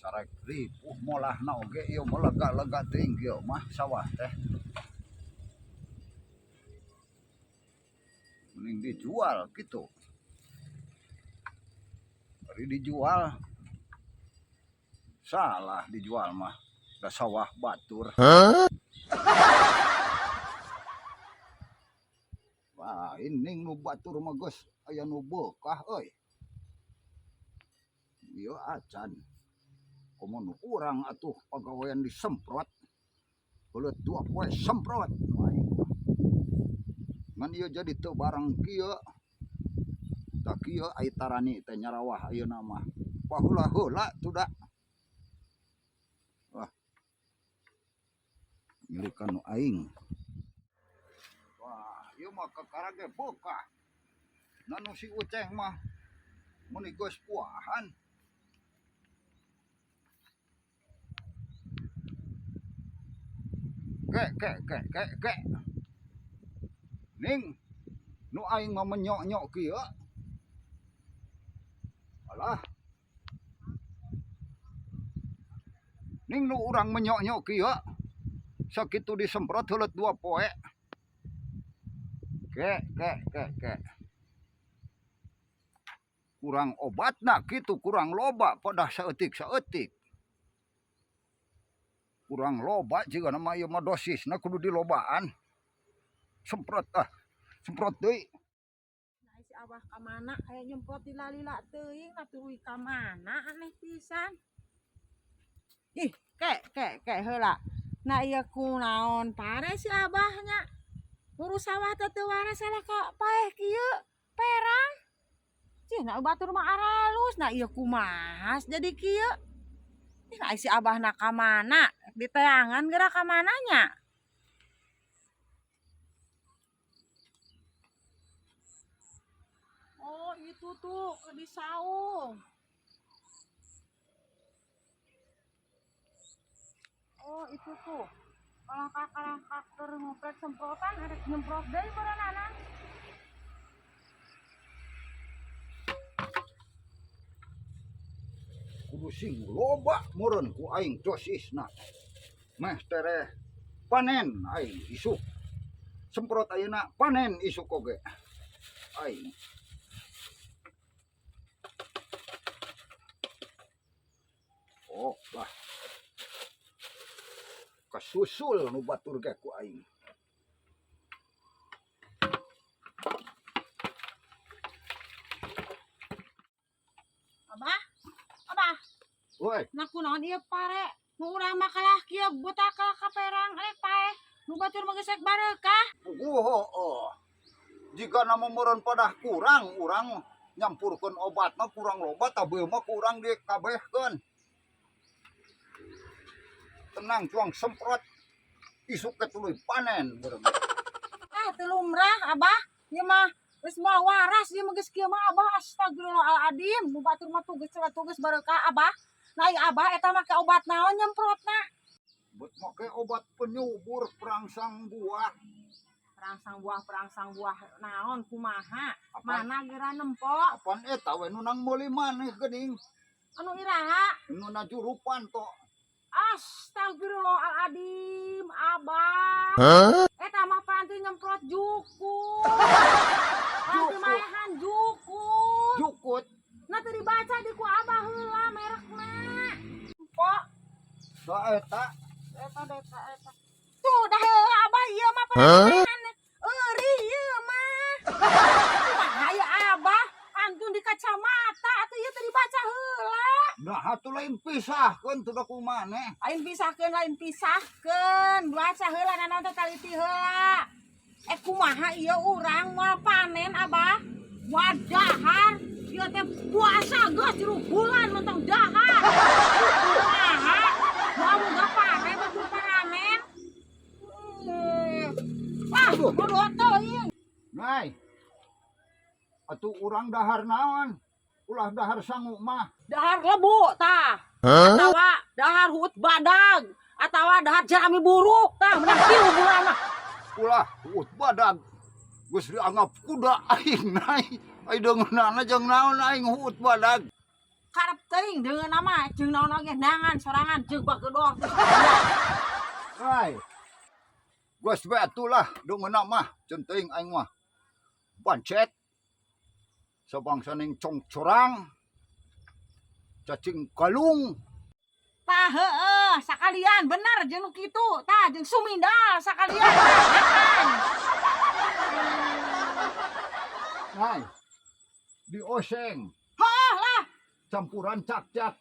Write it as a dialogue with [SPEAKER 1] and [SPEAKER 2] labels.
[SPEAKER 1] Sarek ripuh molahna oge ieu mah lega-lega teuing kieu mah sawah teh. Mending dijual kitu. Ari dijual salah dijual mah da sawah batur. Wah, ini nu batur mah geus aya nu beukah euy. Ieu acan. Komo nu urang atuh pagawean disemprot. Heuleut dua poe semprot nu aing mah. Ngan ieu jadi teu bareng kieu. Tah kieu ai tarani teh nyarawah ayeuna mah. Paheula heula tuh da. Wah. Milikan nu aing. Wah, ieu mah kakara ge beukah. Na nu si Uceng mah meuni geus puahan. Ke ke ke ke ke. Ning nu aing mah menyok-nyok kieu. Alah. Ning nu urang menyok-nyok kieu. Sakitu disemprot heuleut dua poe. Ke ke ke ke. Kurang obatna kitu kurang loba pedah saeutik-saeutik. Kurang loba jigana mah ieu mah dosisna kudu dilobaan. Semprot ah, semprot deui.
[SPEAKER 2] Nah, si Abah ka mana aya nyemprot lila-lila teuing nah tuluy ka mana aneh pisan. Ih, ke ke ke heula. Nah ieu kunaon pare si Abahnya. Ngurus sawah teh teu waras salah ka paeh kieu perang. Cih, nah batur mah aralus, nah ieu kumaha jadi kieu. Ih, nah si Abahna ka mana? Diteangan geura ka mananya? Oh, itu tuh ke di saung. Oh, itu tuh. Kalahkah-kalahkah keur ngoprek semprotan arek nyemprot deui beureunana.
[SPEAKER 1] Kudu sing loba meureun ku aing dosisna. Meh tereh panen aing isuk. Semprot ayeuna panen isuk oge. Aing. Oh lah. Kasusul nu batur ge ku aing.
[SPEAKER 2] Abah, Abah.
[SPEAKER 1] Woi.
[SPEAKER 2] Nah kunaon ieu pare? Nu urang mah kalah kieu botak kalah ka perang arek paeh. Nu batur mah geus rek bareukah.
[SPEAKER 1] Puguh heueuh. Jika nama meureun padah kurang urang nyampurkeun obat mah kurang loba tabeuh mah kurang dikabehkeun. Tenang cuang semprot isuk ke tuluy panen meureun.
[SPEAKER 2] Ah teu lumrah Abah, ieu mah geus moal waras ieu mah geus kieu mah Abah astagfirullahaladzim. Nu batur mah tugas tugas bareukah Abah. Nah ieu Abah eta make obat naon nyemprotna?
[SPEAKER 1] Buat make obat penyubur perangsang buah.
[SPEAKER 2] Perangsang buah, perangsang buah naon kumaha?
[SPEAKER 1] Apaan?
[SPEAKER 2] Mana geura nempo?
[SPEAKER 1] Apaan eta we nu nang meuli maneh geuning?
[SPEAKER 2] Anu iraha?
[SPEAKER 1] Nu najurupan to.
[SPEAKER 2] Astagfirullahaladzim, Abah.
[SPEAKER 1] Huh?
[SPEAKER 2] Eta mah panti nyemprot jukut. Panti
[SPEAKER 1] Jukut.
[SPEAKER 2] maehan jukut.
[SPEAKER 1] Jukut.
[SPEAKER 2] Nah teu dibaca di ku Abah heula merekna. Empo.
[SPEAKER 1] Da eta.
[SPEAKER 2] Eta eta eta. Tuh dah heula Abah ieu mah maehan. Euri ieu mah. Kumaha ieu Abah? Antun di kacamata atuh ieu teu dibaca heula.
[SPEAKER 1] Nah atuh lain pisahkeun teu da ku maneh.
[SPEAKER 2] Lain pisahkeun, lain pisahkeun. Baca heula nanaon teh taliti heula. Kumaha ieu urang moal panen Abah? Moal dahar. Ieu teh puasa geus 3 bulan mentong dahar. Kumaha? Moal boga pare batur paranen. Wah, bodoh teuing.
[SPEAKER 1] Nay. Atuh urang dahar naon? Ulah dahar sangu mah.
[SPEAKER 2] Dahar lebu tah. Atawa dahar huut badag atawa dahar jerami buruk tah menang 3 bulan mah.
[SPEAKER 1] Ulah huut badag. Geus dianggap kuda aing nay. Ai deungeunana jeung naon aing huut badag.
[SPEAKER 2] Karep teuing deungeun mah jeung naon oge neangan sorangan jeung bagedor.
[SPEAKER 1] Hai. Geus bae atuh lah, deungeunna mah ceun teuing aing mah. Bancet. Sabangsa ning congcorang. Cacing kalung.
[SPEAKER 2] Tah heueuh, sakalian bener jeung nu kitu. Tah jeung sumindal sakalian. Makan.
[SPEAKER 1] Hai. Dioseng.
[SPEAKER 2] Heuh lah.
[SPEAKER 1] Campuran cak-cak.